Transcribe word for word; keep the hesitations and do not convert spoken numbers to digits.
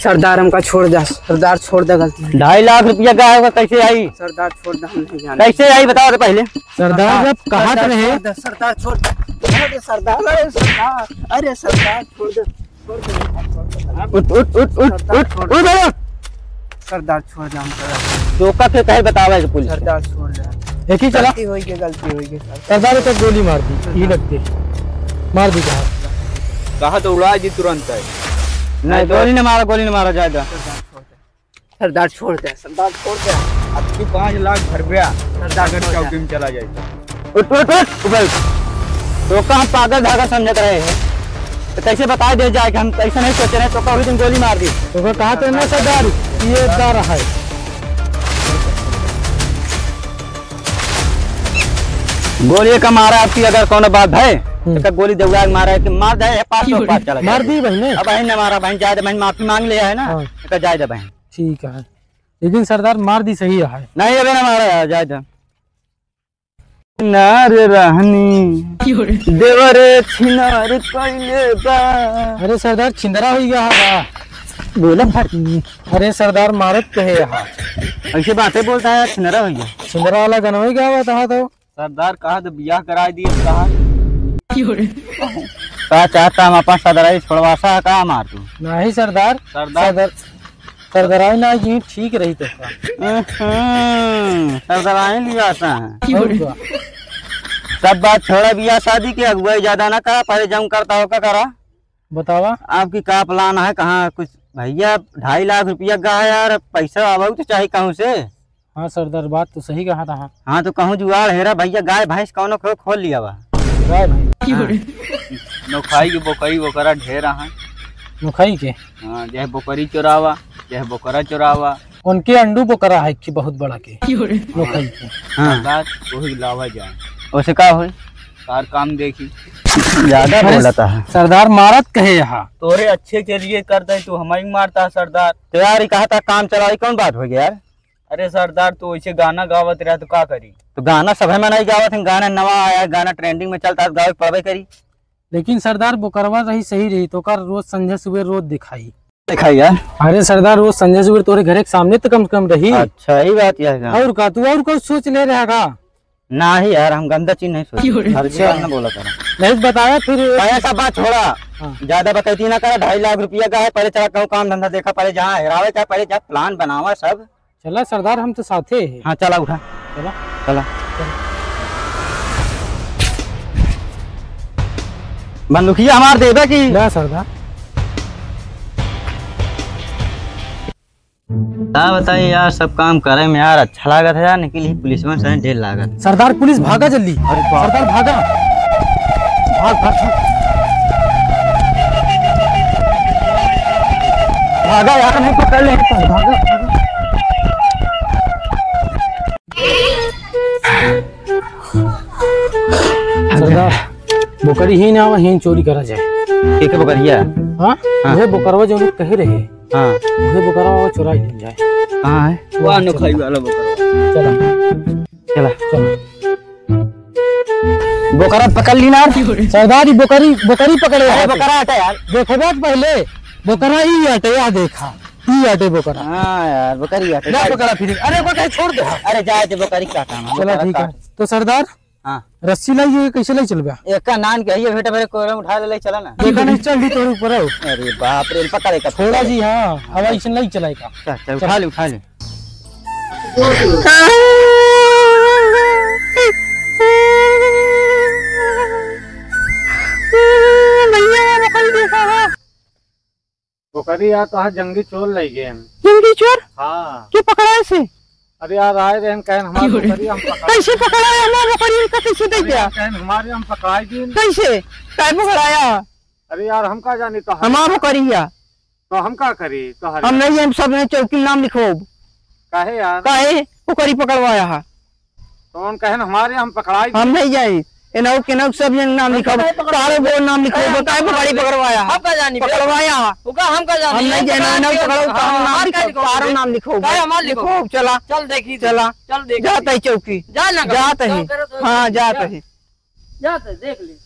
सरदार, हमका छोड़ दे, सरदार, छोड़ दे, गलती हो गई। ढाई लाख रुपया का होगा, कैसे आई? सरदार, छोड़ दे, हम नहीं जाने। कैसे आई, बताओ तो पहले। सरदार, सरदार, जब कहा तो सरदार, रहे। छोड़ दे, सरदार, छोड़ दे। अरे सरदार, अरे सरदार, अरे सरदार, छोड़ दे, छोड़ दे, सरदार, छोड़ दे। उठ, उठ, उठ, उठ, सरदार, उठ, छोड़ उठ, दे। उठ। सरदार, छोड़ दे, हमका। धोखा के कहे बतावा है पुलिस। सरदार, छोड़ दे। एक ही चला। गलती होई के, गलती होई के, सर। सरदार, एक गोली मार दी, ई लगते। मार दी कहा। कहा तो उड़ा जी तुरंत है। नहीं, गोली न मारा, गोली न मारा, जाए दे। सरदार, छोड़ दे। सरदार, छोड़ दे, सरदार, छोड़ दे। अब तू पाँच लाख भरबे, सरदार, अगर छोड़ दे। चौकी में चला जाए तो। उठ, उठ, उठ, उठ। तो का हम पागल धागा समझत रहे हैं? तो कैसे बताए दे जाए कि हम ऐसा नहीं सोचे रहे, तो का वही दिन गोली मार दी। तो का कहा तो ना सरदार, ये दार है। गोली का मारा आपकी अगर कौनो बात है, हम्म। तो का गोली दौड़ा के मारा है कि मार दे, ये पास तो पास चला मार जाए। दी बहने। अब बहन ने मारा, बहन जाए दे, बहन माफी मांग लिया है ना, हाँ। तो जाए दे बहन। ठीक है, लेकिन सरदार मार दी सही है। नहीं, अबे ना मारा है, जाए दे। नार रहनी, क्यों रे? देवरे छिनार कइले बा। अरे सरदार, छिंदरा हो गया है बा। बोला फट। अरे सरदार, मारत कहे यहाँ। ऐसे बातें बोलता है, छिंदरा हो गया। छिंदरा वाला गनवे क्या हुआ था तो? सरदार, कहा तो बियाह कराई दिए, कहा। क्यों रे? का चाहता हम अपन सरदाराई छोड़वासा है, का मार तू? नहीं सरदार, सरदार। सरदार, सरदाराई ना जी ठीक रही तो का। हम्म, सरदाराई लिया सा है। और का? सब बात छोड़ा, बियाह शादी के अगुवाई ज्यादा ना करा, पहले जम करता हो का करा। बतावा। आपकी का plan है, कहाँ कुछ? भैया, ढाई लाख रुपया का है यार, पैसा आवा तो चाही कहूँ से। हाँ सरदार, बात तो सही कहा था। हाँ, तो कहूँ जुगाड़ हेरा भैया, गाय भैंस कौनो खो-, खोल लिया बा। गाय भैंस? हाँ। नोखाई के बोकरी बोकरा ढेर है। नोखाई के? हाँ, जह बोकरी चोरावा, जह बोकरा चोरावा। उनके अंडू बोकरा है कि बहुत बड़ा के। नोखाई के। हाँ। बात वही लावा जाए। ओसे का होई? तार काम देखी। ज्यादा अरे बोलता है। सरदार मारत कहे यहाँ। तोरे अच्छे के लिए कर दे, तू हमारी मारता है सरदार। तो यार, ये कहा था काम चलाई, कौन बात हो गया यार? अरे सरदार, तू ऐसे गाना गावत रहा तो का करी? तो गाना सभे में नहीं गावत हैं, गाना नवा आया, गाना trending में चलता है, गावे के पड़बे करी। लेकिन सरदार, बोकरवा रही सही रही, तो ओकर रोज संझा सुबह रोज दिखाई। दिखाई यार। अरे सरदार, रोज संझा सुबह तोरे घरे के सामने तो कम से कम रही। अच्छा, यही बात यार। और का, तू और कुछ सोच ले रहा का? नहीं यार, हम गंदा चीज नहीं सोचे। क्यों रे? हर चीज अच्छा। ना बोला करा। नहीं बताया फिर। पहले सब बात छोड़ा। हाँ। ज्यादा बकैती ना करा, ढाई लाख रुपया का है, पहले चला कहूँ काम धंधा देखा, पहले जहाँ हेरावे का, पहले जा plan बनावा सब। चला सरदार, हम तो साथे हैं। हाँ, चला उठा। चला। चला। बंदूकिया हमार देबे की? ना सरदार। का बताई यार, सब काम करे में यार अच्छा लागत है यार, लेकिन ये पुलिसवन से ढेर लागत। सरदार, पुलिस भागा जल्दी। अरे बाप। सरदार, भागा। भाग, भाग, भाग। भागा यार, नहीं पकड़ ले। भागा, भागा। सरदार, बोकरी ही ना, वहीं चोरी करा जाए। के के बोकरिया? हाँ? हाँ। वह बोकरवा जो कहे रहे। हाँ। वह बोकरवा वो चुराई ले जाए। कहाँ है? वाह, नोखाई वाला बोकरवा। चला। चला। चला। बोकरा पकड़ ली ना। सरदार, ई बोकरी, बोकरी पकड़े अरे, हैं। बोकरा हटा यार। देखे बात पहले, बोकरा ई हटे, या देखा। ई हटे बोकरा। हाँ यार, बोकरी हटे। ना पकड़ा फिर। अरे, को कहीं छोड़ दे। अरे, जाए दे, बोकरी का काम है, चला, बोकरा ठीक है। काट। तो सरदार, हाँ। रस्सी लाई, ये कैसे लाई चलबे? एका नान के, ये भेटा मेरे कोरम उठा ले, ले चला ना। देखा नहीं, चल दी तोरे ऊपर हो। अरे बाप रे, पकड़े का छोड़ा पकड़े। जी, हाँ, हवा ऐसे नहीं चलाएगा। चल, चल, उठा ले, उठा ले। भैया, बकरी देखा है। बोकरी यार, तो आज जंगली चोर लइ गए हैं। जंगली चोर? हाँ। के पकड़ाए से? अरे यार, आए रहन कहन हमार क्यों रे? बोकरी हम पकड़ा। कैसे पकड़ाए हमार बोकरी, इनका कैसे दे अरे दिया? यार, कहन हमारे हम पकड़ाई दिन। कैसे? काय पकड़ाया? अरे यार, हम का जानी तो हमार बोकरी या। तो हम का करी तो हरे? हम नहीं, हम सब नहीं चौकी नाम लिखोब। काहे यार? काहे? बोकरी पकड़वाया है। तो उन कहन हमारे हम पकड़ाई हम भी। नहीं जाई। एनहु केनहु सब जन नाम हम लिखब। नहीं पकड़ाई। तारो बोल नाम लिखब। अरे हम काहे पकड़ाई पकड़वाया? हम का जानी बे? पकड़वाया। ओका हम का जानी? हम नहीं जानी। नाम पकड़ाओ, हाँ, तारो नाम हमार का लिखब। लिखब तारो बे? नाम लिखब। काहे हमार लिखब? लिखब, चला। चल देखी। चला। चल देखी। जात है चौकी। जा ना जात है। चल, चल, चल, हाँ, चल, जात जा। है। जात है, देख ले।